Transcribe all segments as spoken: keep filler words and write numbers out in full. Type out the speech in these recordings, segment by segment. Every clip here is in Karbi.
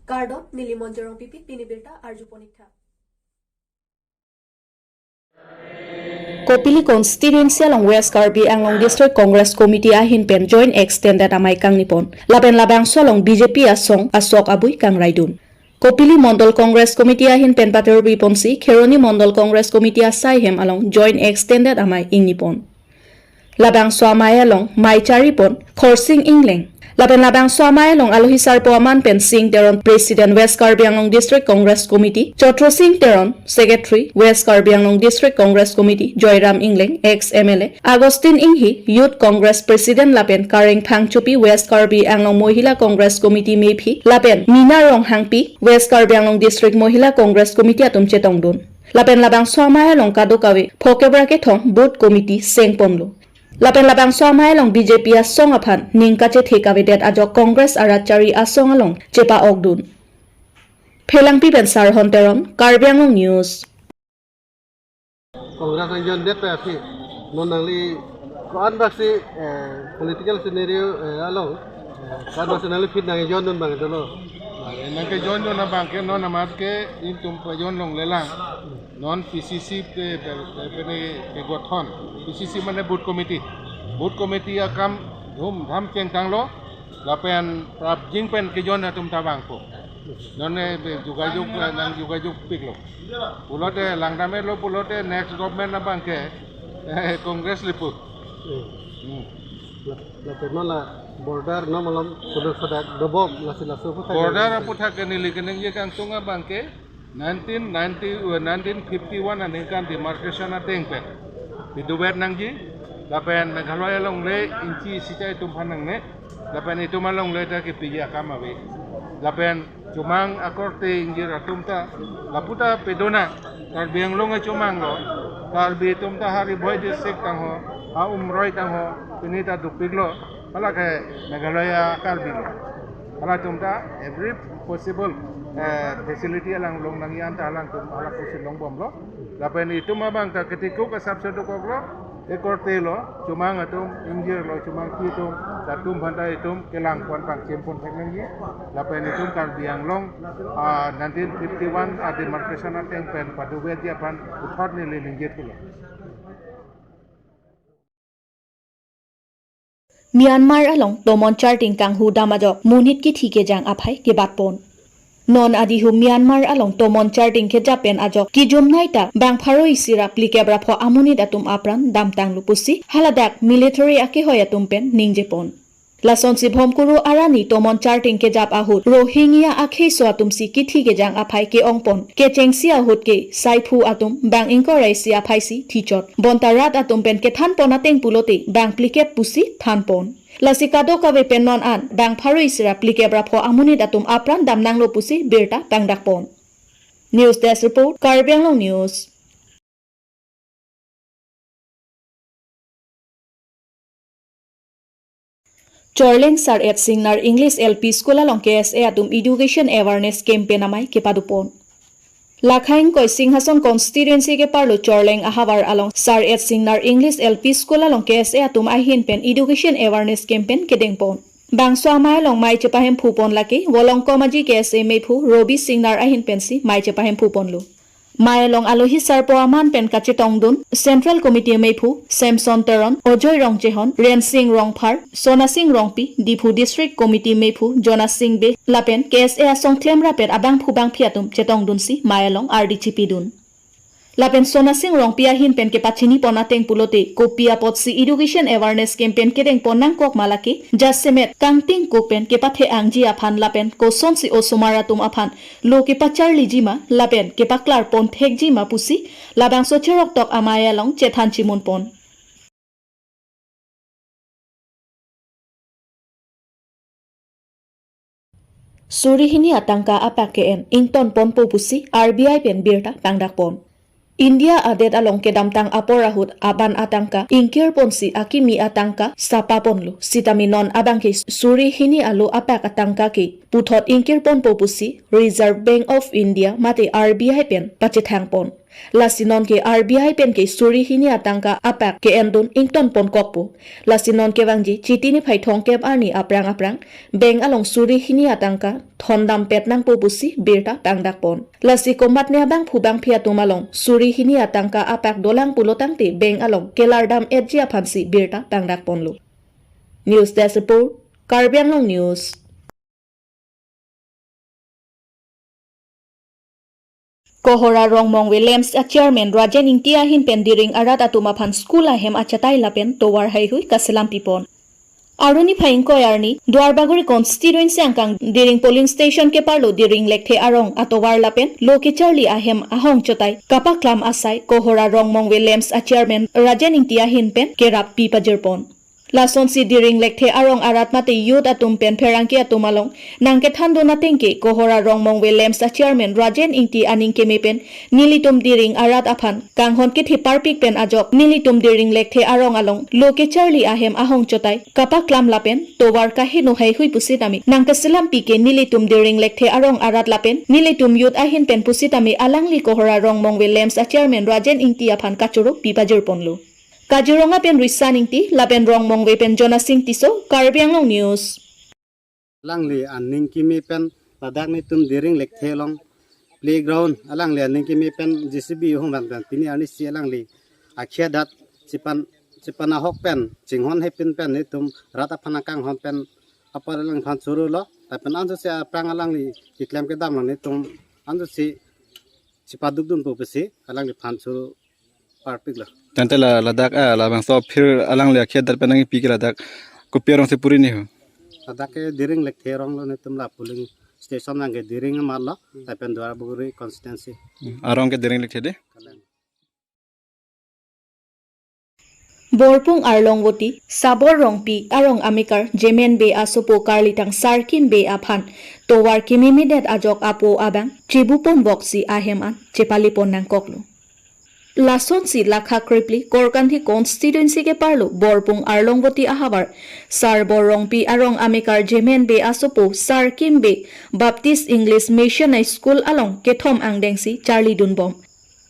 Kardom, neli Monjorong Pipi, pini birta arju ponik tha. Kopili constituency along West Karbi Anglong District Congress Committee ahin pen Joint Extended Amei kangni pon. Lapen labangso along B J P asong asok abui kangraidun. Kopili Mondol Congress Committee ahin pen paterbi ponsi Kheroni Mondol Congress Committee asai hem along Joint Extended Amei ingni pon. Labangso amei along mei chari pon Khorsing Engleng. Lapen labangso amei along alohi sarpo aman pen Sing Teron, President West Karbi Anglong District Congress Committee, Chotro Sing Teron, Secretary West Karbi Anglong District Congress Committee, Joyram Engleng, ex M L A, Augustine Inghi, Youth Congress President lapen Kareng Phangchopi, West Karbi Anglong Mohila Congress Committee mephi lapen Mina Ronghangpi, West Karbi Anglong District Mohila Congress Committee atum chetongdun. Lapen labangso amei along kadokave phokebra kethom Booth Committee seng ponlo. Lapen labangso amei along B J P asong aphan ning kachethe kavedet ajok Congress arat chari asong along chepa-okdun. Phelangpi pen Sarhon Teron, Karbi Anglong News. Congress nangjondet pe aphi, non nangli ko-an bak si, eh, political scenario, eh, along, eh, ko-an bak si nangli aphi nangkejondun abang dolo. Nangkejondun abang ke non amat ke ingtum pajon longlelang. Non P C C pe, pe, pe, pe, pe gothon. P C C mane Booth Committee. Booth Committee akam dhumdham chengtanglo. Lapen prapjin pen kejon atum ta vangpo. Non ne be jogajog, eh, nang jogajog piklo. Pulote langdam-etlo pulote next government abang ke, eh, Congress lipu. Hmm. Hmm. La, lapen non la border non malom kudur sadak dobom lasi laso aphuthak. Border aphuthak ke neli keningje kangtung abang ke nineteen ninety, eh, nineteen fifty-one aningkan demarcation ateng pen piduvet nangji, lapen Meghalaya alongle inchi isi ta itum aphan nangne, lapen itum alongle ta kepiji akam ave. Lapen chomang akorte ingjir atum ta lapu ta pedona, Karbi Anglong achomang lo, Karbi atum ta ha Ri Bhoi district tangho, ha Umroi tangho, pini ta dopiklo, hala ke Meghalaya Karbi lo. Halatum ta every possible, eh, facility alang long nangji an ta halangtum hala pusi longbomlo. Lapen itum abang ta ketikuk asapso dokoklo, ekorte lo, chomang atum, ingjir lo, chomang atum, latum aphan ta itum kelang pon pangchim pon thek nangji. Lapen itum Karbi Anglong, ah, nineteen fifty-one a demarcation ateng pen paduvetji aphan puthot neli ningje thulo. Myanmar along tomon charting kanghu dam ajok monit kithi kejang aphai kebat pon. Non adihum Myanmar along tomon charting kejap pen ajok kijumnei ta bang pharo isi ra phlikep ra pho amonit atum apran damtanglo pusi haladak military akehoi atum pen ningje pon. Lasonsi Bhomkuru arani tomon charting kejap ahut Rohingya akheiso atumsi kithi kejang aphai ke-ong pon. Kechengsi ahut ke saiphu atum bang ingkoi ra isi aphaisi thichot. Bonta rat atum pen kethan pon ateng pulote bang phlikep pusi than pon. Lasi kadokave pen non an bang pharo isi ra phlikep ra pho amonit atum apran damnanglo pusi birta pangdak pon. News Desk Report, Karbi Anglong News. Chorleng Sar Et Singnar English L P School along K S A atum Education Awareness Campaign amei kepado pon. Lakhaing koi Singhason constituency keparlo Chorleng ahavar along Sar Et Singnar English L P School along K S A atum ahin pen Education Awareness Campaign kedeng pon. Bangso amei along mei chepahemphu pon lake Volongkom Aji K S A meiphu Robi Singnar ahin pensi mei chepahemphu ponlo. Mei along alohi sarpo aman pen kachetongdun Central Committee meiphu Samson Teron, Ojoy Rongchehon, Rensing Rongphar, Sonasing Rongpi, Diphu District Committee meiphu Jonasing Bey, lapen K S A asong klemrap abangphu bangphi atum chetongdunsi mei along ardi chipidun. Lapen Sonasing Rongpi ahin pen kepachini pon ateng pulote kopi apotsi Education Awareness Campaign kedeng pon nangkok ma lake jasemet kangtingkuk pen kepathe-angji aphan lapen kosonsi osomar atum aphan lo kepacharliji ma lapen kepaklar pon thekji ma pusi labangso cheroktok amei along chethan chimun pon. Suri hini atangka apak ke-en ington ponpo pusi R B I pen birta pangdak pon. India adet along kedamtang apor ahut aban atangka ingkir ponsi akimi atangka sapa ponlo. Sitame non abangke suri hini alo apak atangka ke puthot ingkir ponpo pusi Reserve Bank of India mate R B I pen pachethang pon. Lasi nonke R B I pen ke suri hini atangka apak ke-endun ingtonpon kokpo. Lasi non kevangji Chiti niphai thomkep arni aphrang aphrang bank along suri hini atangka thondam pet nangpo pusi birta pangdakpon. Lasi komatne abangphu bangphi atum along suri hini atangka apak dolang pulo tangte bank along kelar dam-etji aphansi birta pangdakponlo. News Desk Report, Karbi Anglong News. Kohora Rongmongve LAMPS a Chairman Rajen Ingti ahin pen Diring arat atum aphan school ahem achatai lapen tovar haihui kaselam pipon. Arni niphai ingkoi arni Duarbagori constituency angkang Diring polling station keparlo Diring Lekthe arong atovar lapen lo kecharli ahem ahong chotai kapaklam asai Kohora Rongmongve LAMPS a Chairman Rajen Ingti ahin pen kerap pi pajirpon. Lasonsi Diring Lekthe arong arat mate youth atum pen pherangke atum along nangkethandun ateng ke Kohora Rongmongve LAMPS a Chairman Rajen Ingti aning keme pen nelitum Diring arat aphan kanghon kethe parpik pen ajok nelitum Diring Lekthe arong along lo kecharli ahem ahong chotai kapaklam lapen tovar kaheno haihui pusitame nangkeselam pi ke nelitum Diring Lekthe arong arat lapen nelitum youth ahin pen pusitame alangli Kohora Rongmongve LAMPS a Chairman Rajen Ingti aphan kachoro pi pajirponlo. Kaziranga pen Risan Ingti lapen Rongmongve pen Jonasing Tisso, Karbi Anglong News. Alangli aning keme pen ladak netum Diring Lekthe along playground alangli aning keme pen J C B hung van pen pini arnisi alangli akhia dat chipan chipan ahok pen chinghon hepin pen netum rat aphan akanghon pen apar alangphan chorolo lapen anjosi aphrang alangli keklem kedam along netum anjosi chipadukdunpo pusi alangliphan choro parpiklo. Tangte la ladak a labangso aphir alangli akhia dat pen nangpi ke ladak kopi arong si puri ni ho? Ladak ke Diring Lekthe arong lo netum la polling station nangke Diring amat lo lapen Duarbagori constituency. Hmm, arong ke Diring Lekthe de. Kalem. Borpung Arlongvoti, Sabor Rongpi arong amekar Jemen Bey asopo karlitang Sarkim Bey aphan tovar kememedet ajok apo abang chebupon boksi ahem an chepalipon nangkoklo. Lasonsi lakha krepli Korkanthi constituency keparlo Borpung Arlongvoti ahavar Sarbor Rongpi arong amekar Jemen Bey asopo Sarkim Bey Baptist English Mission High School along kethom angdengsi charlidunbom.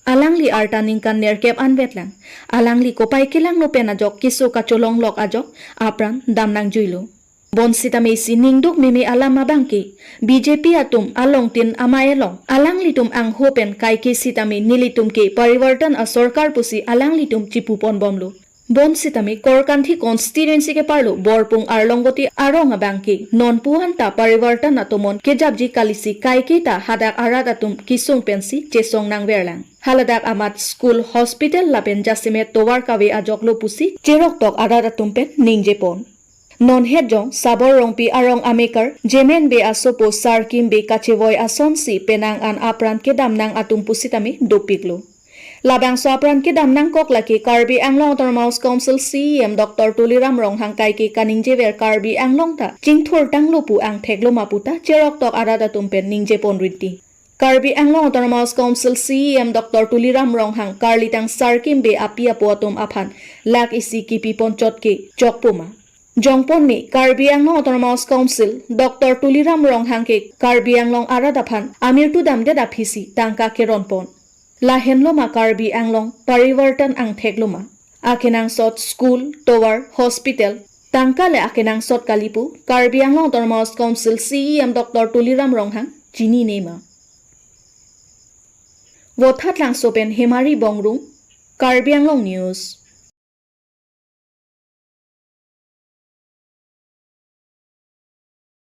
Alangli arta ningkan nerkep anvetlang. Alangli kopai kelangno pen ajok keso kacholonglok ajok apran damnangjuilo. Bonsitame isi ningduk meme alam abangke B J P atum alongtin amei along alanglitum angho pen kaike sitame nelitum ke parivartan asorkar pusi alanglitum chipuponbomlo. Bonsitame Korkanthi constituency keparlo Borpung Arlongvoti arong abangke nonpu anta parivartan atomon kejapji kalisi kaike ta hadak arat atum kesung pensi chesong nangverlang. Haladak amat school, hospital lapen jasemet tovar kave ajoklo pusi cheroktok arat atum pen ningjepon. Non hetjong Sabor Rongpi arong amekar Jemen Bey asopo Sarkim Bey kachevoi asonsi penang an apran kedamnang atum pusitame dopiklo. Labangso apran kedam nangkok lake Karbi Anglong Autonomous Council C E M Doctor Tuliram Ronghang kaike kaningjever Karbi Anglong ta chingthurtanglo pu angtheklo ma puta cheroktok arat atum pen ningjepon rinti. Karbi Anglong Autonomous Council C E M Doctor Tuliram Ronghang karlitang Sarkim Bey api apo atum aphan lakh isi kepipon chot ke chokpo ma? Jongpon me Karbi Anglong Autonomous Council Doctor Tuliram Ronghang ke Karbi Anglong arat aphan amirtu damdet aphisi tangka keronpon. Lahenlo ma Karbi Anglong parivartan angtheklo ma? Akenangsot school, tovar, hospital, tangka le akenangsot kali pu Karbi Anglong Autonomous Council C E M Doctor Tuliram Ronghang chinine ma? Vothatlangso pen Hemari Bongrung, Karbi Anglong News.